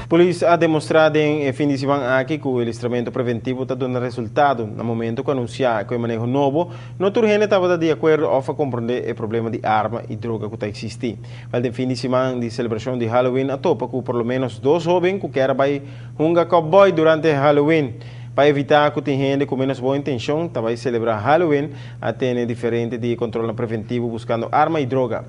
Polis a demostra den e fin di siman aki cu e listramento preventivo ta duna resultado. Na momento cu anuncia cu e maneho nobo, no tur hende tabata di acuerdo of a comprende e problema di arma y droga cu ta existi. Wel den fin di siman di celebracion di Halloween a topa cu por lo menos dos hoben cu kier a bay hunga cowboy durante Halloween. Pa evita cu tin hende cu menos bon intencion ta bay celebra Halloween, a tene diferente di e controlnan preventivo buscando arma y droga.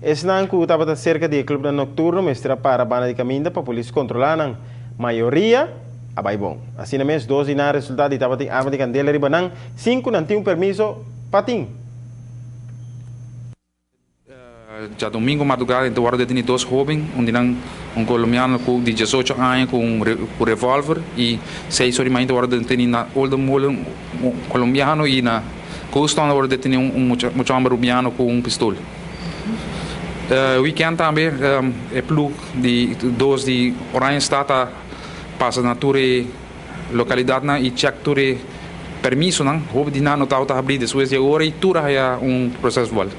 Esnan ku tabata serka di e klupnan nokturno mester a para banda di kaminda pa polis kontrolá nan. Mayoria a bai bon. Asina mes, dos di nan a resultá di tabatin arma di kandela riba nan sin ku nan tin un permiso pa tin. Djadomingo madrugada enta wòrdu detení dos hóben, un di nan un kolombiano ku di diesocho aña ku un ku revòlver i seis ora di mainta wòrdu detení na Oldenmolen un kolombiano i na Coaston a wòrdu detení un mucha hòmber rubiano ku un pistol. Weekend tambe e plug di dos di Oranjestad a pasa na tur e localidadnan y check tur e permisonan. Hopi di nan no tabata habri despues di e ora y tur a haya un proces verbal.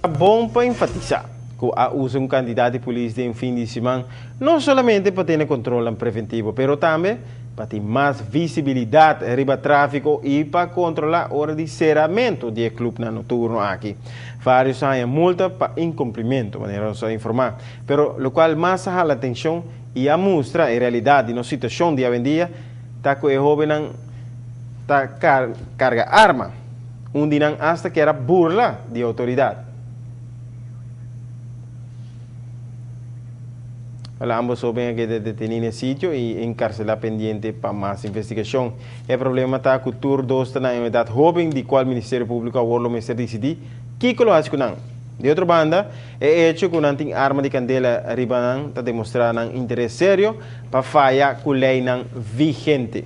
Ta bon pa enfatisa cu a usa un cantidad di polis den fin di siman no solamente pa tene controlnan preventivo pero tambe pa tin mas visibilidad riba trafico y pa controla ora di ceramento di e clubnan nocturno aki. Varios a haña multa pa incumplimento, manera nos a informa. Pero locual mas a hala atencion y a mustra e realidad di nos situacion di awendia ta cu e hobennan ta carga arma. Un di nan hasta kier a burla di autoridad. Wel ambos hoben a keda deteni na e sitio y encarcela pendiente pa mas investigacion. E problema ta cu tur dos ta na un edad hoben di cual Ministerio Publico awor lo mester dicidi kico lo haci cu nan. Di otro banda, e hecho cu nan tin arma di candela riba nan ta demostra nan interes serio pa faya cu leynan vigente.